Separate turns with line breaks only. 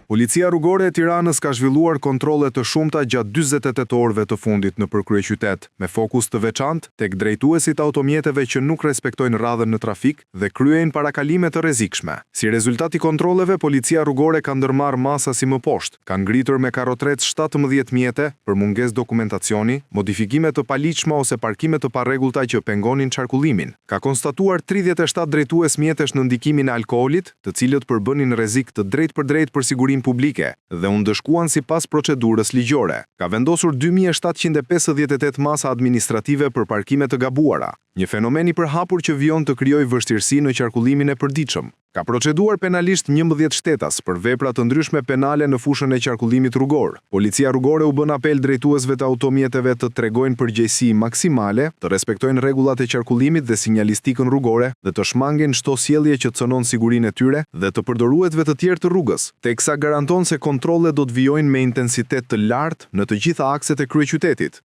Policia Rrugore e Tiranës ka zhvilluar kontrolle të shumta gjatë 48 orëve të fundit nëpër kryeqytet, me fokus të veçantë tek drejtuesit e automjeteve që nuk respektojnë radhën në trafik dhe kryejnë parakalime të rrezikshme. Si rezultat i kontrolleve, Policia Rrugore ka ndërmarrë masa si më poshtë: ka ngritur me karrotrec 17 mjete për mungesë dokumentacioni, modifikime të paligjshme ose parkime të parregullta që pengonin qarkullimin. Ka konstatuar 37 drejtues mjetesh në ndikimin e alkoolit, të cilët përbënin rrezik të drejtpërdrejtë për sigurinë publike dhe u ndëshkuan sipas procedurës ligjore. Ka vendosur 2758 masa administrative për parkime të gabuara, një fenomen i përhapur që vijon të krijojë vështirësi në qarkullimin e përditshëm. Ka proceduar penalisht 11 shtetas për vepra të ndryshme penale në fushën e qarkullimit rrugor. Policia Rrugore u bën apel drejtuesve të automjeteve të tregojnë përgjegjësi maksimale, të respektojnë rregullat e qarkullimit dhe sinjalistikën rrugore dhe të shmangin çdo sjellje që cënon sigurinë e tyre dhe të përdoruesve të tjerë të rrugës, teksa garanton se kontrollet do të vijojnë me intensitet të lartë në të gjitha akset e kryeqytetit.